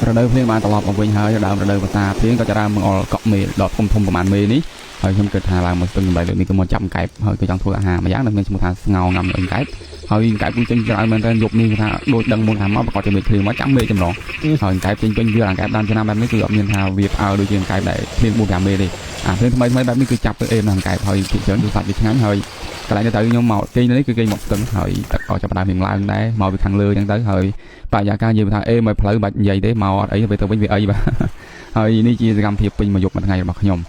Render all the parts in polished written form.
រដូវភ្លៀងបានត្រឡប់មកវិញហើយដើមរដូវវស្សាភ្លៀងក៏จะដើមបង្អល់កក់មេដល់ធំធំប្រហែលមេនេះហើយខ្ញុំគិតថាឡើងមកស្ទឹងដំរីលើកនេះគឺមកចាប់កែបហើយក៏ចង់ធ្វើអាហារមួយយ៉ាងដែលមានឈ្មោះថាស្ងោងងាំកែបហើយកែបគឺចេញច្រើនមែនទែនយប់នេះគឺថាដូចដឹងមុនថាមកប្រកាសជាមេឃភ្លៀងមកចាំមេចម្លងហើយកែបចេញពេញវាអាកែបដើមឆ្នាំបែបនេះគឺអត់មានថាវាផ្អើលដូចជាកែបដែលភ្លៀង4 5មេទេអាភ្លៀងថ្មីថ្មីបែបនេះគឺចាប់ទៅអេមណាស់កែបហើយភាគច្រើនគឺសាច់វាឆ្ងាញ់ហើយកន្លែងទៅខ្ញុំមកគេងនេះគឺគេងមកស្ទឹងហើយទឹកក៏ចាប់ផ្ដើមឡើងដែរមកពីខាងលើអញ្ចឹងទៅហើយបរិយាកាសនិយាយថាអេមកផ្លូវបាច់និយាយទេមកអត់អីទៅទៅវិញវាអីបាទហើយនេះជាសកម្មភាពពេញមួយយប់មួយថ្ងៃរបស់ខ្ញុំ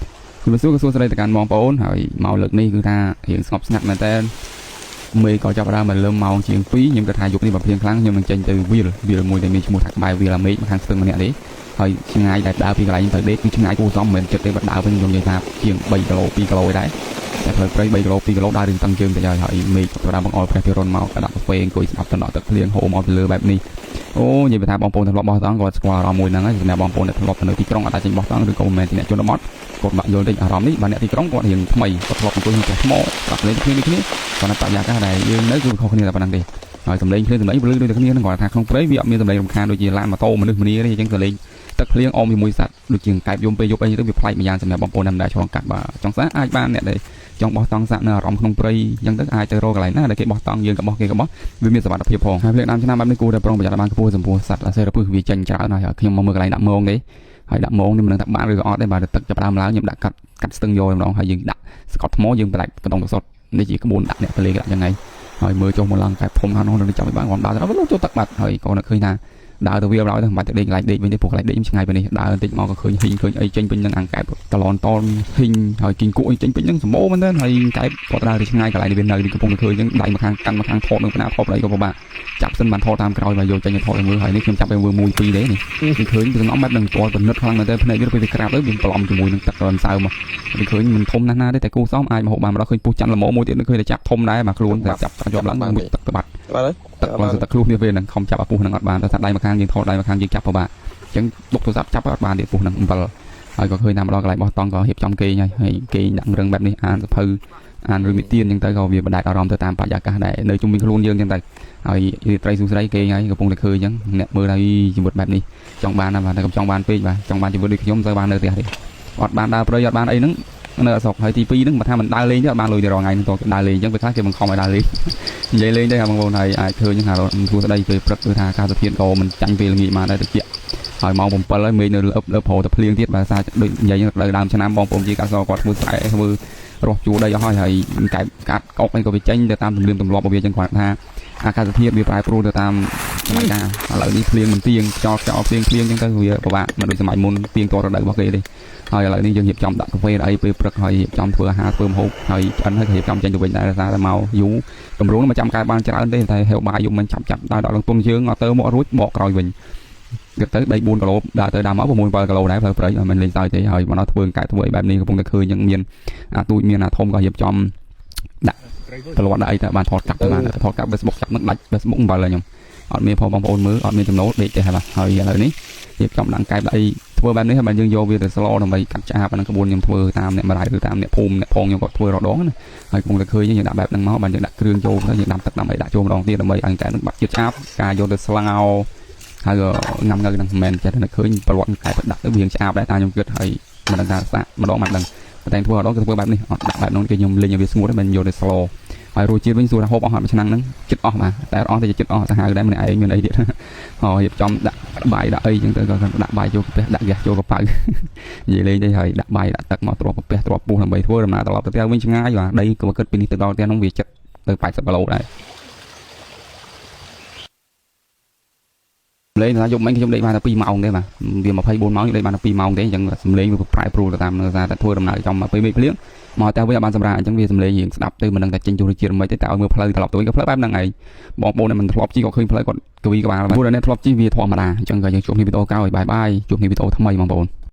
ជំរាបសួរក៏សួស្តីទៅកាន់បងប្អូនហើយមកលើកនេះគឺថារៀងស្ងប់ស្ងាត់មែនតើមេក៏ចាប់ផ្ដើមមកលើម៉ោងជាង2ខ្ញុំគិតថាយប់នេះបើភ្លៀងខ្លាំងខ្ញុំនឹងចេញទៅវាលវាលមួយដែលមានឈ្មោះថាក្បែរវាលអាមេឃមកខាងស្ទឹងម្នាក់ទេហើយឆ្ងាយដែលដើរពីកន្លែងទៅដេកគឺឆ្ងាយគួរសមមិនមែនចិត្តទេបើដើរវិញខ្ញុំនិយាយថាជាង3គីឡូ2គីឡូឯដែរតែផ្លូវព្រៃ3គីឡូ2គីឡូដើររៀងតឹងជើងទៅហើយហើយមេឃចាប់ផ្ដើមបង្អុរព្រះពិរុនមកក៏ដាក់កាហ្វេអង្គុយស្ដាប់តំណក់ទឹកភ្លៀងហូរមកពីលើបែបនេះអូនិយាយថាបងប្អូនធ្លាប់បោះតង់គាត់ស្គាល់អារម្មណ៍មួយហ្នឹងហើយសម្រាប់បងប្អូនដែលធ្លាប់ទៅនៅទីក្រុងអត់អាចចេញបោះតង់ឬក៏មិនមែនជាអ្នកជនបទគាត់បាក់យល់តិចអារម្មណ៍នេះបើអ្នកទីក្រុងគាត់រៀងថ្មីគាត់ធ្លាប់អង្គុយក្នុងផ្ទះថ្មស្ដាប់លេងគ្នានេះគ្នាគាត់ថាបរិយាកាសដែលយើងនៅគឺខុសគ្នាតែប៉ុណ្្នឹងទេហើយសំឡេងភ្លៀងសំឡេងពលឺដូចតែគ្នាហ្នឹងគាត់ថាក្នុងព្រៃវាអត់មានសំឡេងរំខានដូចជាឡានម៉ូតូមនុស្សម្នាទេអញ្ចឹងសំឡេងទឹកភ្លៀងអមជាមួយសត្វដូចជាកែបយំពេលយប់អីទៅវាប្លែកម្យ៉ាងសម្រាប់បងប្អូនដែលមិនដែលឆ្លងកាត់បាទចង់សាអាចបានអ្នកដែលចង់បោះតង់សាក់នៅអារម្មណ៍ក្នុងព្រៃអញ្ចឹងទៅអាចទៅរកកន្លែងណាដែលគេបោះតង់យើងក៏បោះគេក៏បោះវាមានសុវត្ថិភាពផងហើយភ្លៀងដើមឆ្នាំបែបនេះគួរតែប្រុងប្រយ័ត្នបានខ្ពស់ចំពោះសត្វអាសេរពឹសវាចេញច្រើនហើយខ្ញុំមកមើលកន្លែងដាក់មងទេហើយដាក់មងនេះមិនដឹងថាបានឬក៏អត់ទេបាទទឹកចាប់ដើមឡើងខ្ញុំដាក់កាត់កាត់ស្ទឹងយកម្ដងហើយយើងដាក់ស្កត់ថ្មយើងបន្លាច់កណ្ដុងទឹកសុទ្ធនេះជាក្បួនដាក់អ្នកទលេគេដាក់យ៉ាងໄງហើយមើលចុះមកឡើងកែបធំណាស់នោះនៅចាំឲ្យបានគាត់ដើរទៅដល់ចូលទឹកបាត់ហើយក៏នឹកឃើញថាដើរទៅវាដល់ទៅមិនបាច់ទៅដេកកន្លែងដេកវិញទេព្រោះកន្លែងដេកខ្ញុំឆ្ងាយពីនេះដើរបន្តិចមកក៏ឃើញហ៊ីងឃើញអីចេញពេញនឹងអាងកែបតឡនតនហ៊ីងហើយគីងគក់អីចេញពេញនឹងសម្បូរមែនទែនហើយកែបគាត់ដើរទៅឆ្ងាយកន្លែងនេះវានៅនេះកំពុងតែឃើញអញ្ចឹងដៃមកខាងកាន់មកខាងថតនឹងបណ្ណាថតអីក៏ពិបាកចាប់សិនបានថតតាមក្រោយមកយកចេញទៅថតឲ្យមើលហើយនេះខ្ញុំចាប់ឲ្យមើលមួយពីរទេនេះគឺឃើញវាសំបែបនឹងទាល់ពិនិត្យខ្លាំងមែនទែនភ្នែកវាពេលវាក្រាបទៅវាបន្លំជាមួយនឹងទឹករន្សើមមកវាឃើញមិនធំណាស់ណាទេតែគូសមអាចមកហូបបានម្ដងឃើញពុះច័ន្ទល្មមមួយទៀតឃើញតែចាប់ធំដែរមកខ្លួនតែចាប់ជាប់ឡើងមួយទឹកទៅបាត់ បាទហើយ ទឹកឡើងទឹកខ្លួននេះពេលហ្នឹងខំចាប់អាពុះហ្នឹងអត់បានតែថាដៃមួយខាងយើងថតដៃមួយខាងយើងចាប់ពិបាកអញ្ចឹងបុកទូរស័ព្ទចាប់អត់បានទៀតពុះហ្នឹងអំបិលហើយក៏ឃើញតាមម្ដងកន្លែងបោះតង់ក៏រៀបចំគេងហើយហើយគេងដាក់រឹងបែបនេះអានសភៅអានរឿងនិទានអញ្ចឹងទៅក៏វាបណ្ដែតអារម្មណ៍ទៅតាមបរិយាកាសដែលនៅជុំវិញខ្លួនយើងអញ្ចឹងទៅហើយរាត្រីសួស្តីគេងហើយកំពុងតែឃើញអញ្ចឹងអ្នកមើលហើយជីវិតបែបនេះចង់បានណាបាទតែកុំចង់បានពេកបាទចង់បានជីវិតដូចខ្ញុំទៅបាននៅផ្ទះទេអត់បានដើរព្រៃអត់បានអីហ្នឹងនៅអស្រុកហើយទី2ហ្នឹងបើថាមិនដើរលេងទេអត់បានលុយទៅរងថ្ងៃហ្នឹងតដើរលេងអញ្ចឹងពេលខ្លះគេបង្ខំឲ្យដើរលេង និយាយលេងទេបងប្អូនហើយអាចឃើញថាសួស្តីពេលព្រឹកគឺថាការសធានក៏មិនចាញ់ពេលល្ងាចមកដែរតិចហើយម៉ោង7ហើយមេឃនៅលើលើប្រទៅភ្លៀងទៀតបាទសារដូចនិយាយរដូវដើមឆ្នាំបងប្អូនជាកសិករគាត់ធ្វើស្រែធ្វើរស់ជួរដីអស់ហើយហើយកែបកាត់កុកអីក៏វាចេញទៅតាមទំនៀមទម្លាប់របស់វាចឹងគាត់ថាអាកាសធាតុវាប្រែប្រួលទៅតាមសម័យកាលឥឡូវនេះភ្លៀងមិនទៀងខ្យល់ខ្យល់ភ្លៀងភ្លៀងចឹងទៅវាពិបាកមិនដូចសម័យមុនទៀងទាត់រដូវរបស់គេទេហើយឥឡូវនេះយើងរៀបចំដាក់កាហ្វេអីពេលព្រឹកហើយរៀបចំធ្វើអាហារធ្វើម្ហូបហើយឆ្អិនហើយក៏រៀបចំចេញទៅវិញដែរដោយសារតែមកយូរ តម្រងមកចាំកែបានច្រើនទេតែហេវបាយយំមិនចាប់ចាប់ដើរដល់ឡើងទុំជើងអត់ទៅមករួចបកក្រោយវិញគិតទៅដី4គីឡូដើរទៅដើរមក6 7គីឡូដែរផ្លូវព្រៃមិនលេងសើចទេហើយមកដល់ធ្វើកែធ្វើអីបែបនេះកំពុងតែឃើញយ៉ាងមានអាទូចមានអាធំក៏រៀបចំដាក់ប្រវត្តិដាក់អីទៅបានថតកាប់ទៅបានថតកាប់ Facebook ចាប់នឹងដាច់ Facebook អំបិលហើយខ្ញុំអត់មានផងបងប្អូនមើលអត់មានចំណូលដេកទេហើយបាទហើយឥឡូវនេះរៀបចំដាក់កែបដាក់អីធ្វើបែបនេះហើយបានយើងយកវាទៅស្លដើម្បីកាត់ឆ្អាបអានឹងក្បួនខ្ញុំធ្វើតាមអ្នកម្ដាយឬតាមអ្នកភូមិអ្នកផងខ្ញុំក៏ធ្វើរដងណាហើយកំពុងតែឃើញយើងដាក់បែបហ្នឹងមកបានយើងដាក់គ្រឿងចូលទៅយើងដាំទឹកដាំអីដាក់ចូលម្ដងទៀតដើម្បីឲ្យកែនឹងបាត់ជាតិឆ្អាបការយកទៅស្លាវហើយក៏ងំងើហ្នឹងមិនមែនចេះតែឃើញប្រវត្តិកែបដាក់ទៅវាឆ្អាបដែរតាមខ្ញុំគិតហើយមិនដឹងថាសាកម្ដងមិនដឹងតែធ្វើម្ដងគឺធ្វើបែបនេះអត់ដាក់បែបហ្នឹងគេខ្ញុំលេងឲ្យវាស្ងួតហើយមិនយកទៅស្លហើយរសជាតិវិញសួរថាហូបអស់អត់មួយឆ្នាំហ្នឹងចិត្តអស់បាទតែអស់តែចិត្តអស់សាហាវដែរម្នាក់ឯងមានអីទៀតហើយរៀបចំដាក់បាយដាក់អីចឹងទៅក៏ដាក់បាយចូលកាពះដាក់ហ្គាសចូលកប៉ៅនិយាយលេងទេហើយដាក់បាយដាក់ទឹកមកទ្រាប់កាពះទ្រាប់ពោះដើម្បីធ្វើដំណើរត្រឡប់ទៅផ្ទះវិញឆ្ងាយបាទដីក៏គិតពីនេះទៅដល់ផ្ទះនោះវាចិត្តទៅ80គីឡូដែរ លេងថាយប់មិញខ្ញុំដេកបានតែ2ម៉ោងទេបាទវា24ម៉ោងខ្ញុំដេកបានតែ2ម៉ោងទេអញ្ចឹងសំឡេងវាប្រែប្រួលទៅតាមសារតែធ្វើដំណើរចំពេលមេឃភ្លៀងមកតែវិញអត់បានសម្រាប់អញ្ចឹងវាសំឡេងរៀងស្ដាប់ទៅមិនដឹងថាចេញចូលជាតិមិនទេតែឲ្យមើលផ្លូវត្រឡប់ទៅវិញក៏ផ្លូវបែបហ្នឹងឯងបងប្អូនដែលមិនធ្លាប់ជិះក៏ឃើញផ្លូវគាត់កវីក្បាលព្រោះអ្នកធ្លាប់ជិះវាធម្មតាអញ្ចឹងក៏យើងជួបគ្នាវីដេអូក្រោយបាយបាយជួបគ្នាវីដេអូថ្មីបងប្អូន។